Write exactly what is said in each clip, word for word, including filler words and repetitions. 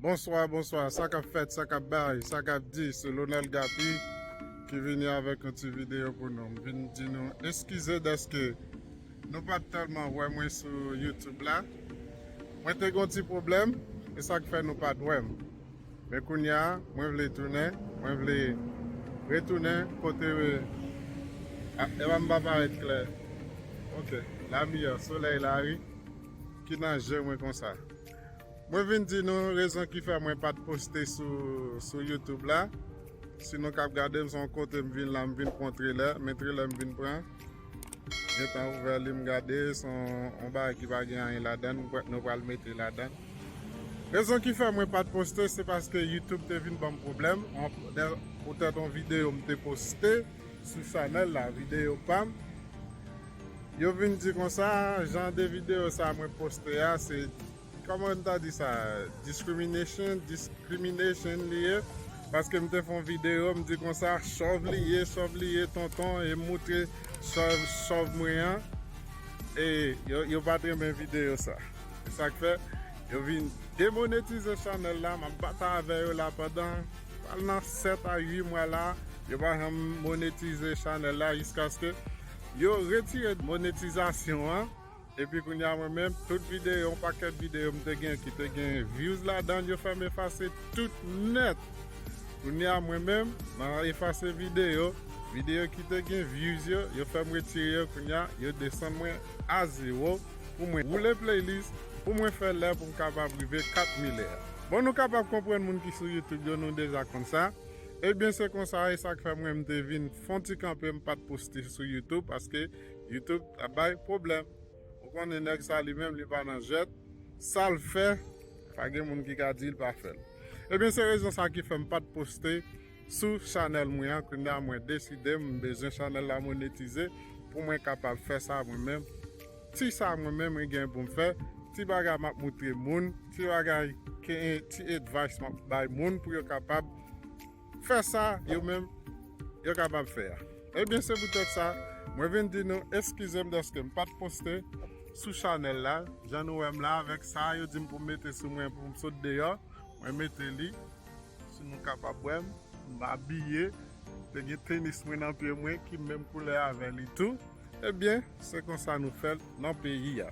Bonswa, bonswa. Sa k ap fèt, sa k ap bay, sa k ap di, se Lonel Gappy ki vini avèk yon ti videyo pou nou. M vin di nou eskize dèske nou pa t tèlman wè mwen sou YouTube la. Mwen te gen yon ti pwoblèm, e sa k fè nou pa t wè m. Men kounye a, mwen vle tounen, mwen vle retounen kote, a, e pa m pa parèt klè. Ok, la miyò, solèy la, wi, ki nan je mwen konsa. Mwen vin di nou rezon ki fè mwen pa t poste sou, sou YouTube la. Si nou k ap gade m, se yon kote m vin la, m vin pran yon trelè, men trelè m vin pran. Gentan ouvè li, m gade, se yon, yon bagay ki pa gen anyen ladan l, m kwè nou pral mete ladan l. Rezon ki fè mwen pa t poste, se paske YouTube te vin ban m pwoblèm. Yon, dè, poutèt yon videyo m te poste sou chanèl la, videyo pa m. Yo vin di konsa, jan de videyo sa mwen poste a, se, kòman m ta di sa, discrimination, discrimination li ye. Paske m te fè yon videyo, m di konsa, chòv li ye, chòv li ye, tonton, e m moutre chòv, chòv mwen an. E yo, yo pa t renmen videyo sa. E sa k fè, yo vin demonetize chanèl la, m ap batay avè yo la pandan pral nan sèt a uit mwa la, yo pa janm monetize chanèl la jiskaske yo retire monetizasyon an. Epi kounye a mwen menm, tout videyo, yon pakèt videyo m te gen ki te gen views ladan l, yo fè m efase tout nèt. Kounye a mwen menm, m a efase videyo, videyo ki te gen views yo, yo fè m retire yo, kounye a yo desann mwen a zewo pou mwen woule playlist, pou mwen fè lè pou m kapab rive kat mil lè. Bon, nou kapab konprann moun ki sou YouTube yo, nou deja konn sa. Ebyen, se konsa, e sa k fè mwen m te vin fè yon ti kanpe, m pa t poste sou YouTube, paske YouTube ap bay pwoblèm. Ou konnen nèg sa li menm, li pa nan jwèt. Sa l fè, pa gen moun ki ka di l pa fè l. Ebyen, se rezon sa ki fè m pa t poste sou chanèl mwen an. Kounye a, mwen deside m bezwen chanèl la monetize pou mwen kapab fè sa mwen menm. Ti sa mwen menm mwen gen pou m fè, ti bagay m ap moutre moun, ti bagay, ke, ti advice m ap bay moun pou yo kapab fè sa yo menm yo kapab fè a. Ebyen, se poutèt sa, mwen vin di nou eskize m dèske m pa t poste sou chanèl la. Jan nou wè m la, avèk sa yo di m pou m mete sou mwen pou m sot deyò, mwen mete li. Si nou kapab wè m, m abiye, te gen tenis mwen nan pye mwen ki menm koulè avè li tou. Ebyen, se konsa nou fè l nan peyi a.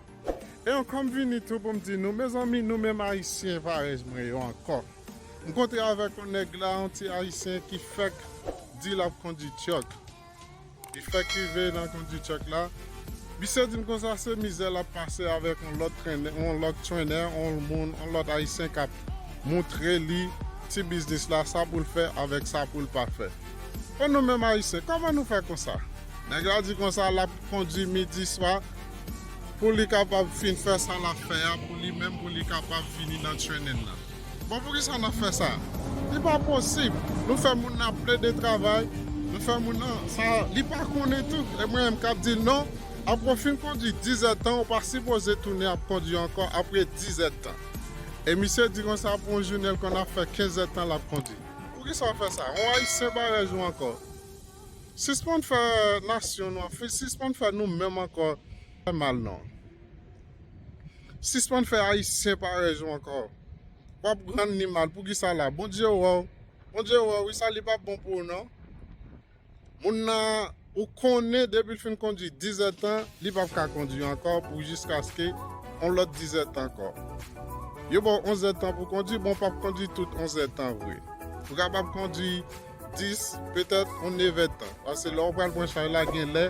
E ankò m vini tou pou m di nou, mezanmi, nou menm Ayisyen parèy mwen yo ankò. M kontre avèk yon nèg la, yon ti Ayisyen ki fèk di l ap kondi truck. Li fèk rive nan kondi truck la. Misye di m konsa se mizè l ap pase avèk yon lòt trennen, yon lòt trennen, yon moun, yon lòt Ayisyen k ap moutre li ti biznis la, sa pou l fè avèk sa pou l pa fè. Bon, nou menm Ayisyen, kòman nou fè konsa? Nèg la di konsa l ap kondi midi swa pou li kapab fin fè sa l ap fè a, pou li menm, pou li kapab vini nan training nan. Bon, poukisa n ap fè sa? Li pa posib. Nou fè moun nan plede travay, nou fè moun nan, sa, li pa konnen tou. E mwen menm k ap di l non, apre w fin kondi diz èdtan, ou pa sipoze tounen ap kondi ankò apre diz èdtan. E misye di konsa pou yon jounen l konn ap fè kenz èdtan l ap kondi. Poukisa w fè sa? Yon Ayisyen parèy ou ankò. Sispann fè nasyon nou an, fi-, sispann fè nou menm ankò fè mal non. Sispann fè Ayisyen parèy ou ankò. W ap rann li mal, poukisa la? Bondye wè w. Bondye wè w, wi, sa li p ap bon pou ou non. Moun nan, ou konnen depi l fin kondi diz èdtan, li p ap ka kondi ankò pou jiskaske yon lòt diz èdtan ankò. Yo ba w onz èdtan pou kondi, bon, w p ap kondi tout onz èdtan vre. Ou kapab kondi dis, petèt yon nèf èdtan. Paske lè w pral pran chay la, gen lè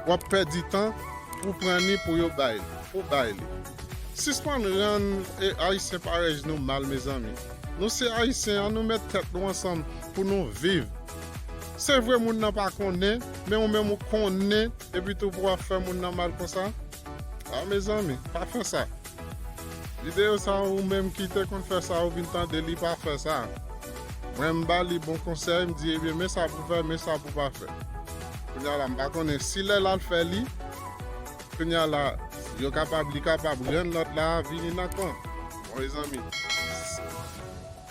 w ap pèdi tan pou pran li pou yo bay li, pou bay li. Sispann rann, e, Ayisyen parèy nou mal, mezanmi. Nou se Ayisyen, ann nou met tèt nou ansanm pou nou viv. Se vre moun nan pa konnen, men ou menm ou konnen, epi tou pou w ap fè moun nan mal konsa. A, mezanmi, pa fè sa. Videyo sa, ou menm ki te konn fè sa, ou vin tande li pa fè sa. Mwen, m ba li bon konsèy, m di, ebyen, men sa pou fè, men sa pou pa fè. Kounye a la, m pa konnen si lè l al fè li, kounye a la, yo kapab, li kapab rann lòt la vini nan kan. Bon, mezanmi,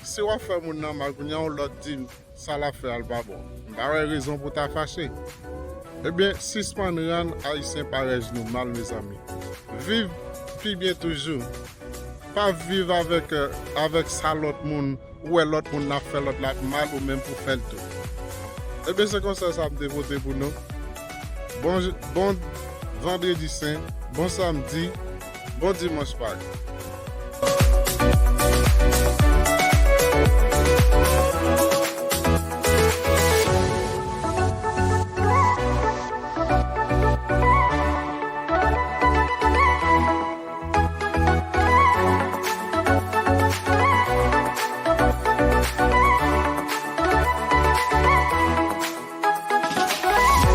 si w ap fè moun nan mal, kounye a yon lòt di m, sa l ap fè a l pa bon. M pa wè rezon pou ta fache. Ebyen, sispann rann Ayisyen parèy nou mal, mezanmi. Viv pi byen toujou. Pa viv avèk, euh, avèk sa lòt moun, ou wè lòt moun ap fè lòt la mal ou menm pou fè l tou. Ebyen, se konsa sa m te pote pou nou. Bon, bon vandredi sen, bon samdi, bon dimanch Pak.